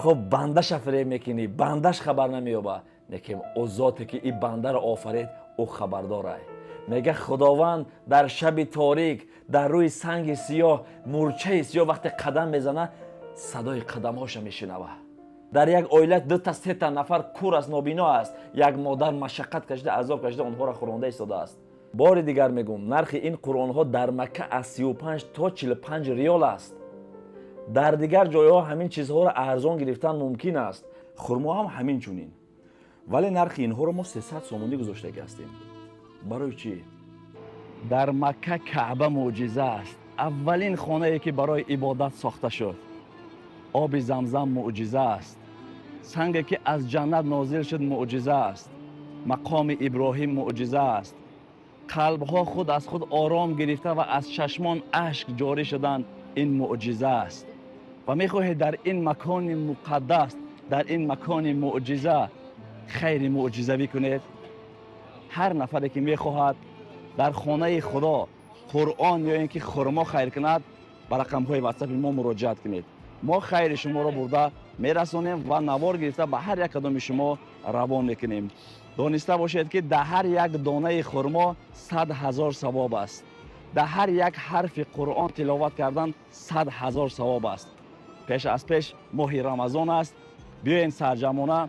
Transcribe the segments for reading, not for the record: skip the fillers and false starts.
Хуб, бандаша фиреб мекунӣ, бандаш хабар намеёба, лекин ӯ зоте, ки ин бандаро офарид, ӯ хабардорай. Мега Худованд, дар шаби торик, дар рӯи санги сиёҳ мурчаи сиёҳ вақте қадам мезана, садои қадамҳоша мешунава. Дар як оила дута, сета нафар кур аст, нобино аст. Як модар машаққат кашида, азоб кашида, онҳоро хӯронда истодааст. Бори дигар мегӯм, нархи ин қуръонҳо дар Макка аз 35 то 45 риёл аст. Дар дигар ҷойҳо ҳамин чизҳоро арзон гирифтан мумкин аст. Хурмо ҳам ҳамин чунин, вале нархи инҳоро мо 300 сомонӣ гузоштагӣ ҳастем. Барои чӣ? Дар Макка Каъба мӯъҷиза аст, аввалин хонае, ки барои ибодат сохта шуд. Оби Замзам мӯъҷиза аст, санге, ки аз ҷаннат нозил шуд, мӯъҷиза аст. Мақоми Иброҳим мӯъҷиза аст. Қалбҳо худ аз худ ором гирифта ва аз чашмон ашк ҷорӣ шуданд, ин мӯъҷиза аст. Ва мехоҳед дар ин макони муқаддас, дар ин макони мӯъҷиза хайри мӯъҷизавӣ кунед? Ҳар нафаре, ки мехоҳад дар хонаи Худо Қуръон ё ин ки хурмо хайр кунад, ба рақамҳои Ватсапи мо муроҷиат кунед. Мо хайри шуморо бурда мерасонем ва навор гирифта ба ҳар як кадоми шумо равон мекунем. Дониста бошед, ки дар ҳар як донаи хурмо 100 000 савоб аст, дар ҳар як ҳарфи Қуръон тиловат кардан 100 000 савоб аст. Пеш аз пеш моҳи Рамазон аст. Биёен, сарҷамона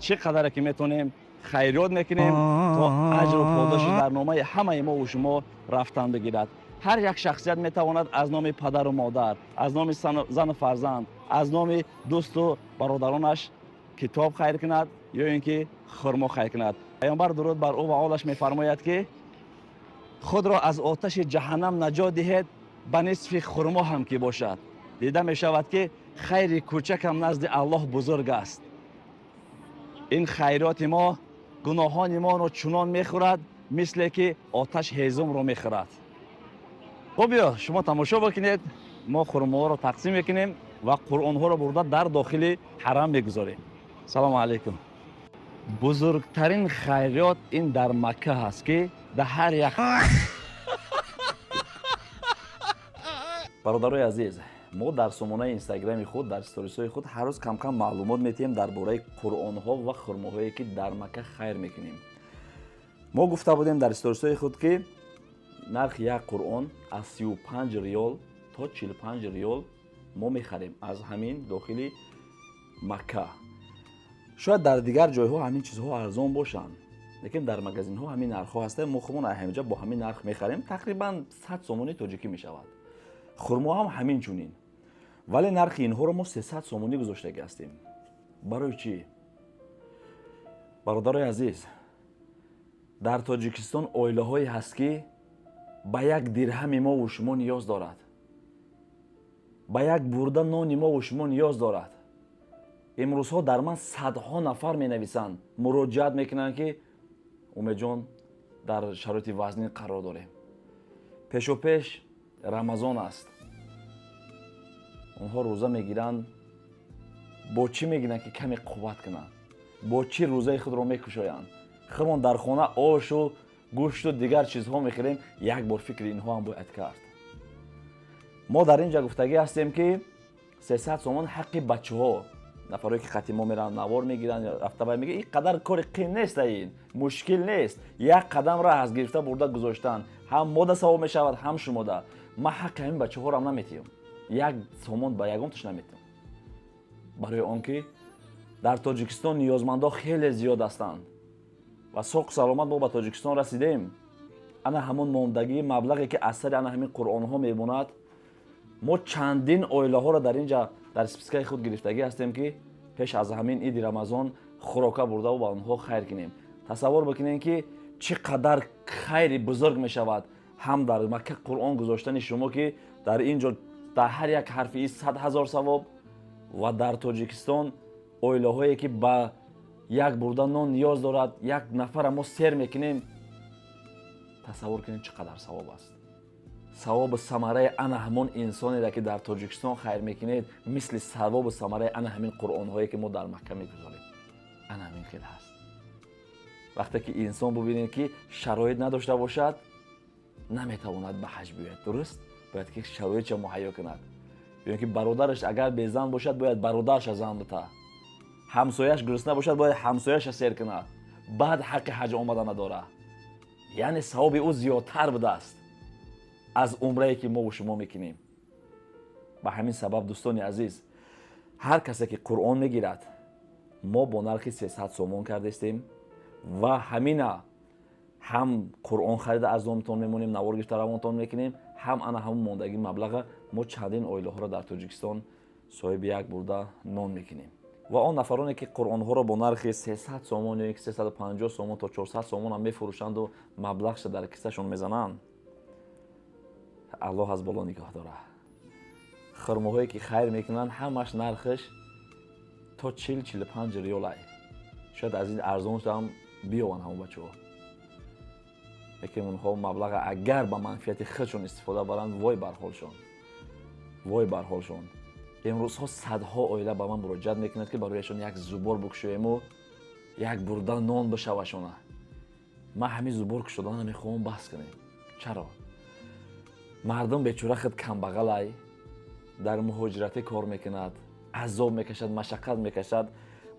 чӣ қадаре ки метонем, хайриёт мекунем, то аҷру подоши дар номаи ҳамаи мову шумо рафтан бигирад. Ҳар як шахсият метавонад аз номи падару модар, аз номи зану фарзанд, аз номи дӯсту бародаронаш китоб хайр кунад ё ин ки хурмо хайр кунад. Паёмбар, дуруд бар ӯ ва олаш, мефармояд, ки худро аз оташи ҷаҳаннам наҷот диҳед, ба нисфи хурмо ҳам ки бошад. Дида мешавад, ки хайри кӯчакам назди Аллоҳ бузург аст. Ин хайроти мо гуноҳони моро чунон мехӯрад, мисле ки оташ ҳезумро мехӯрад. Хуб, биё, шумо тамошо бикунед. Мо хурмоҳоро тақсим мекунем ва қуръонҳоро бурда дар дохили ҳарам мегузорем. Салому алайкум. Бузургтарин хайриёт ин дар Макка ҳаст, ки дар ҳар як Бародарои азиз, мо дар сомонаи Инстаграми худ, дар сторисҳои худ ҳар рӯз камкам маълумот метиҳем дар бораи қуръонҳо ва хурмоҳое, ки дар Макка хайр мекунем. Мо гуфта будем дар сторисҳои худ, ки нархи як қуръон аз 35 риёл то 45 риёл мо мехарем аз ҳамин дохили Макка. Шояд дар дигар ҷойҳо ҳамин чизҳо арзон бошанд, лекин дар магазинҳо ҳамин нархҳо ҳастанд. Мо худмон ҳаминҷа бо ҳамин нарх мехарем, тақрибан 100 сомони тоҷикӣ мешавад. Хурмо ҳам ҳамин чунин, вале нархи инҳоро мо 300 сомонӣ гузоштагӣ ҳастем. Барои чӣ? Бародарои азиз, дар Тоҷикистон оилаҳое ҳаст, ки ба як дирҳами мову шумо ниёз дорад, ба як бурда нони мову шумо ниёз дорад. Имрӯзҳо дар ман садҳо нафар менависанд, муроҷиат мекунанд, ки Умедҷон, дар шароити вазнин қарор дорем, пешопеш Рамазон аст, онҳо рӯза мегиранд. Бо чӣ мегиранд, ки каме қувват кунанд? Бо чӣ рӯзаи худро мекушоянд? Худмон дар хона ошу гӯшту дигар чизҳо мехӯрем. Як бор фикри инҳо ҳам бояд кард. Мо дар ин ҷа гуфтагӣ ҳастем, ки 300 сомон ҳаққи бачаҳо, нафарое, ки қати мо мераванд, навор мегиранд, рафта мега. Ин қадар кори қин нест, ин мушкил нест. Як қадам раҳ аст, гирифта бурда гузоштан, ҳам мода савоб мешавад, ҳам шумода. Ман ҳаққи ҳамин бачаҳоро наметиҳам, як сомон ба ягонташ наметиҳам, барои он ки дар Тоҷикистон ниёзмандҳо хеле зиёд ҳастанд. Ва соқу саломат мо ба Тоҷикистон расидем. Ана ҳамон мондагии маблағе, ки аз сари ана ҳамин қуръонҳо мемонад, мо чандин оилаҳоро дар ин ҷа дар спискаи худ гирифтагӣ ҳастем, ки пеш аз ҳамин иди Рамазон хӯрока бурдаву ба онҳо хайр кунем. Тасаввур бикунем, ки чӣ қадар хайри бузург мешавад. Ҳам дар Макка Қуръон гузоштани шумо, ки дар ин ҷо дар ҳар як ҳарфи и 100 000 савоб, ва дар Тоҷикистон оилаҳое, ки ба як бурда нон ниёз дорад, як нафара мо сер мекунем. Тасаввур кунем, чӣ қадар савоб аст. Савобу самараи ана ҳамон инсонеро, ки дар Тоҷикистон хайр мекунед, мисли савобу самараи ана ҳамин қуръонҳое, ки мо дар Макка мегузорем, ана ҳамин хел ҳаст. Вақте ки инсон бубинед, ки шароит надошта бошад, наметавонад ба ҳаҷ биёяд. Дуруст, бояд ки шароитша муҳайё кунад. Ё ки бародараш агар безан бошад, бояд бародараша зан бита. Ҳамсояш гурусна бошад, бояд ҳамсояша сер кунад, баъд ҳаққи ҳаҷ омада надорад. Яъне савоби ӯ зиёдтар будааст аз умрае, ки мову шумо мекунем. Ба ҳамин сабаб, дӯстони азиз, ҳар касе ки Қуръон мегирад, мо бо нархи 300 сомон кардастем ва ҳамина ҳам Қуръон харида аз номтон мемонем, навор гирифта равонтон мекунем, ҳам ана ҳамун мондагӣ маблаға мо чандин оилаҳоро дар Тоҷикистон соҳиби як бурда нон мекунем. Ва он нафароне, ки Қуръонҳоро бо нархи 300 сомон ё ки 350 сомон то 400 сомонам мефурӯшанду маблағша дар кисашон мезананд, Аллоҳ аз боло нигоҳ дорад. Хурмоҳое, ки хайр мекунанд, ҳамаш нархаш то 40-45 риёлай. Шояд аз ин арзоншам биёванд ҳамон бачаҳо, лекин онҳо маблаға агар ба манфиати худшон истифода баранд, вой бар ҳолшон, вой бар ҳолшон. Имрӯзҳо садҳо оила ба ман муроҷиат мекунад, ки барояшон як зубор бикушоему як бурда нон бишавашона. Ман ҳамин зубор кушодана мехоҳам баҳс кунем. Чаро мардум бечора худ камбағалай, дар муҳоҷиратӣ кор мекунад, азоб мекашад, машаққат мекашад,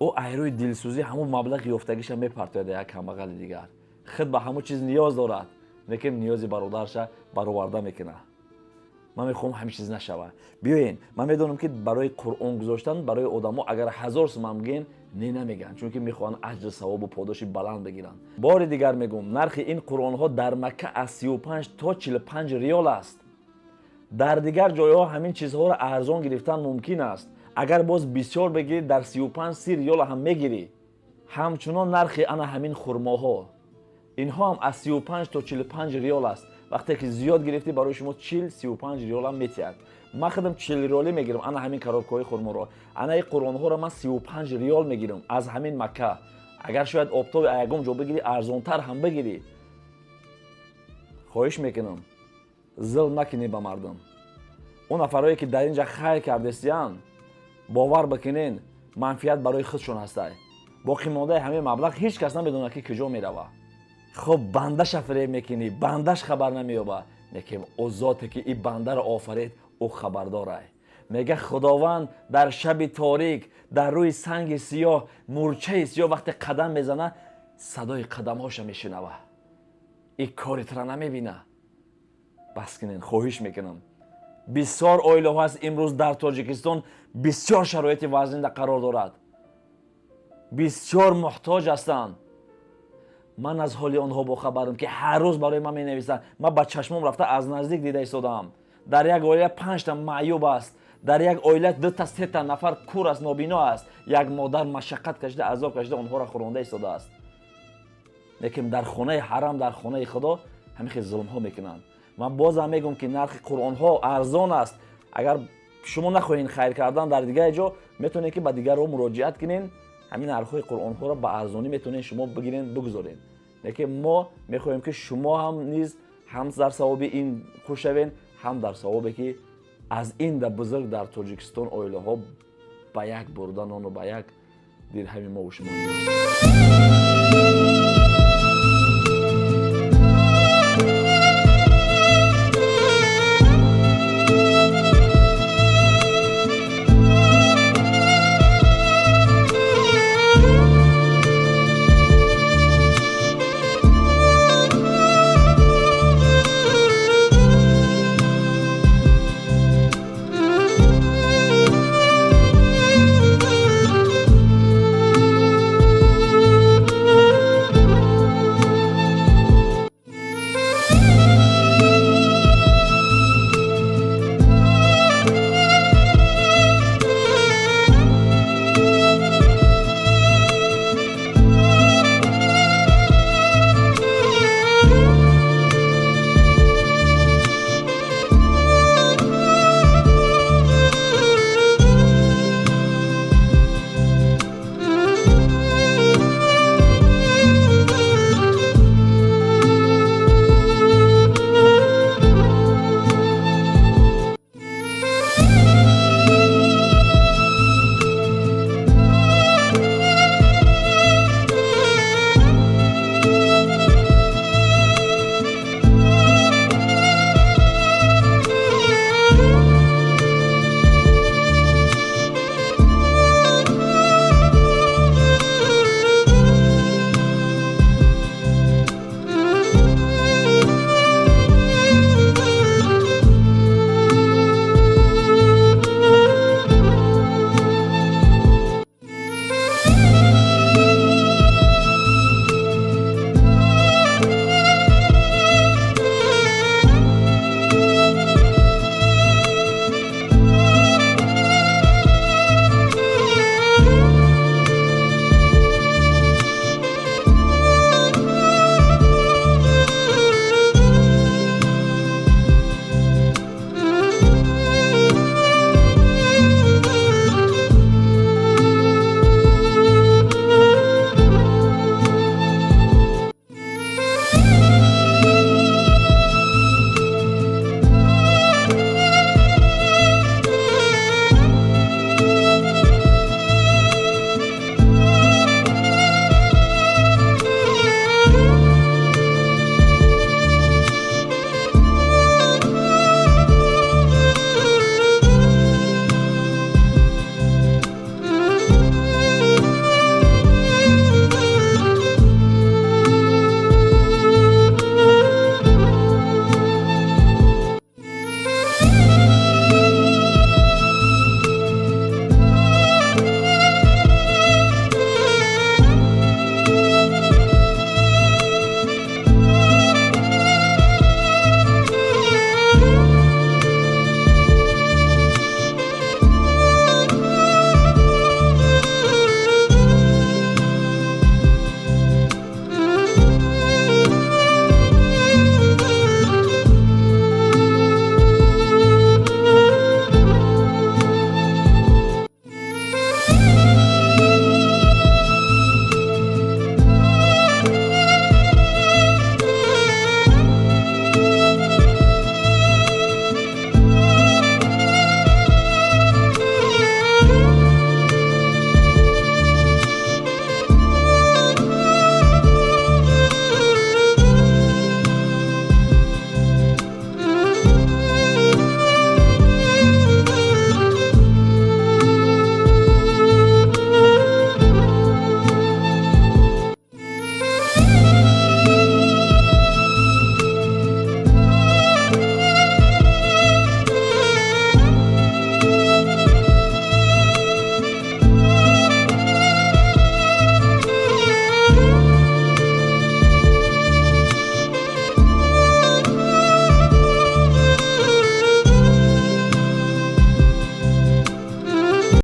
ӯ айрӯи дилсӯзӣ ҳамун маблағи ёфтагиша мепартояд як камбағали дигар. Худ ба ҳамун чиз ниёз дорад, лекин ниёзи бародарша бароварда мекунад. Ман мехоҳам ҳамин чиз нашавад. Биёен, ман медонам, ки барои Қуръон гузоштан барои одамо агар 1000 сумам гӯен, не намегӯянд, чунки мехоҳанд аҷру савобу подоши баланд бигиранд. Бори дигар мегӯм, нархи ин Қуръонҳо дар Макка аз 35 то 45 риёл аст. Дар дигар ҷойҳо ҳамин чизҳоро арзон гирифтан мумкин аст. Агар боз бисёр бигирӣ, дар 35-30 риёла ҳам мегирӣ. Ҳамчунон нархи ана ҳамин хурмоҳо, инҳо ҳам аз 35 то 45 риёл аст. Вақте ки зиёд гирифтӣ, барои шумо 40-35 риёлам метиҳад. Ман худам 40 риёлӣ мегирам ана ҳамин коробкаҳои хурморо. Ана ин Қуръонҳоро ман 35 риёл мегирам аз ҳамин Макка. Агар шояд оптовый ягон ҷо бигирӣ, арзонтар ҳам бигирӣ. Хоҳиш мекунам, зулм накунед ба мардум. Он нафарое, ки дар ин ҷа хайр кардестиянд, бовар бикунен, манфиат барои худшон ҳастай. Боқимондаи ҳамин маблағ ҳеҷ кас намедонад, ки куҷо меравад. Хуб, бандаша фиреб мекунӣ, бандаш хабар намеёбад, лекин ӯ зоте, ки ин бандаро офарид, ӯ хабардорай. Мега Худованд: дар шаби торик, дар рӯи санги сиёҳ мурчаи сиёҳ вақте қадам мезанад, садои қадамҳоша мешунава. Ин кори тура намебина. Бас кунен, хоҳиш мекунам. Бисёр оилаҳо ҳаст имрӯз дар Тоҷикистон, бисёр шароити вазнинда қарор дорад, бисёр муҳтоҷ ҳастанд. Ман аз ҳоли онҳо бохабарам, ки ҳар рӯз барои ман менависанд. Ман ба чашмом рафта, аз наздик дида истодаам. Дар як оила панҷта маъюб аст, дар як оила дута, сета нафар кур аст, нобино аст. Як модар машаққат кашида, азоб кашида, онҳоро хӯронда истодааст. Лекин дар хонаи ҳарам, дар хонаи Худо ҳамин хел зулмҳо мекунанд. Ман бозам мегӯм, ки нархи Қуръонҳо арзон аст. Агар шумо нахоҳед хайр кардан дар дигаре ҷо, метавонед, ки ба дигарро муроҷиат кунед. Ҳамин нархҳои Қуръонҳоро ба арзонӣ метавонед шумо бигирен, бигузоред. Лекин мо мехоҳем, ки шумо ҳам низ ҳам дар савоби ин хуш шавед, ҳам дар савобе, ки аз ин да бузург дар Тоҷикистон оилаҳо ба як бурда нону ба як дирҳами мову шумо ниёз.